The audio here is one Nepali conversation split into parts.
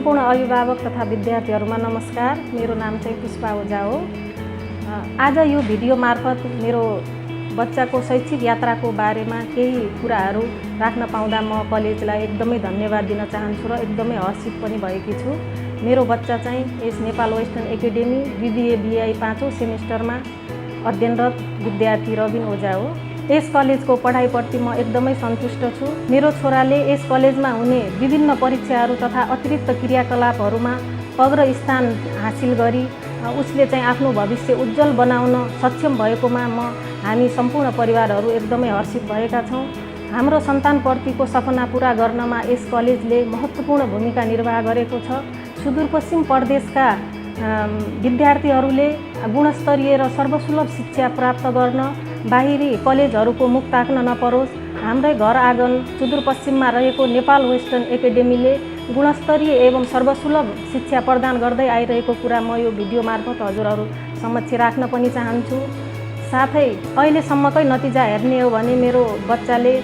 सम्पूर्ण अभिभावक तथा विद्यार्थीहरुमा नमस्कार। मेरो नाम चाहिँ पुष्पा ओझा हो। आज यो भिडियो मार्फत मेरो बच्चाको शैक्षिक यात्राको बारेमा केही कुराहरू राख्न पाउँदा म कलेजलाई एकदमै धन्यवाद दिन चाहन्छु र एकदमै हर्षित पनि भएकी छु। मेरो बच्चा चाहिँ यस Nepal western academy BBA BI 5औं सेमेस्टरमा अध्ययनरत विद्यार्थी रबिन ओझा हो। यस कलेजको पढाइप्रति म एकदमै सन्तुष्ट छु। मेरो छोराले यस कलेजमा हुने विभिन्न परीक्षाहरू तथा अतिरिक्त क्रियाकलापहरूमा अग्र स्थान हासिल गरी उसले चाहिँ आफ्नो भविष्य उज्जवल बनाउन सक्षम भएकोमा हामी सम्पूर्ण परिवारहरू एकदमै हर्षित भएका छौँ। हाम्रो सन्तानप्रतिको सपना पूरा गर्नमा यस कलेजले महत्त्वपूर्ण भूमिका निर्वाह गरेको छ। सुदूरपश्चिम प्रदेशका विद्यार्थीहरूले गुणस्तरीय र सर्वसुलभ शिक्षा प्राप्त गर्न बाहिरी कलेजहरूको मुख ताक्न नपरोस्। हाम्रै घर आँगन सुदूरपश्चिममा रहेको नेपाल वेस्टर्न एकेडेमीले गुणस्तरीय एवं सर्वसुलभ शिक्षा प्रदान गर्दै आइरहेको कुरा म यो भिडियो मार्फत हजुरहरू समक्ष राख्न पनि चाहन्छु। साथै अहिलेसम्मकै नतिजा हेर्ने हो भने मेरो बच्चाले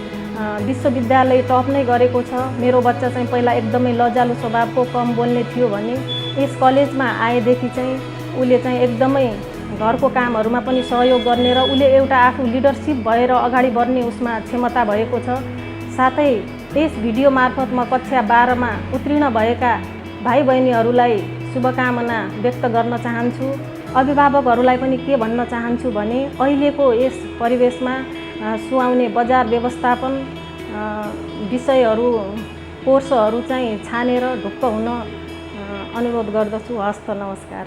विश्वविद्यालय टप नै गरेको छ। मेरो बच्चा चाहिँ पहिला एकदमै लजालु स्वभावको कम बोल्ने थियो भने यस कलेजमा आएदेखि चाहिँ उले चाहिँ एकदमै घरको कामहरूमा पनि सहयोग गर्ने र उले एउटा आफू लिडरशिप भएर अगाडि बढ्ने उसमा क्षमता भएको छ। साथै यस भिडियो मार्फत म कक्षा 12मा उत्तीर्ण भएका भाइ बहिनीहरूलाई शुभकामना व्यक्त गर्न चाहन्छु। अभिभावकहरूलाई पनि के भन्न चाहन्छु भने अहिलेको यस परिवेशमा सुहाउने बजार व्यवस्थापन विषयहरू कोर्सहरू चाहिँ छानेर ढुक्क हुन अनुरोध गर्दछु। हस्त नमस्कार।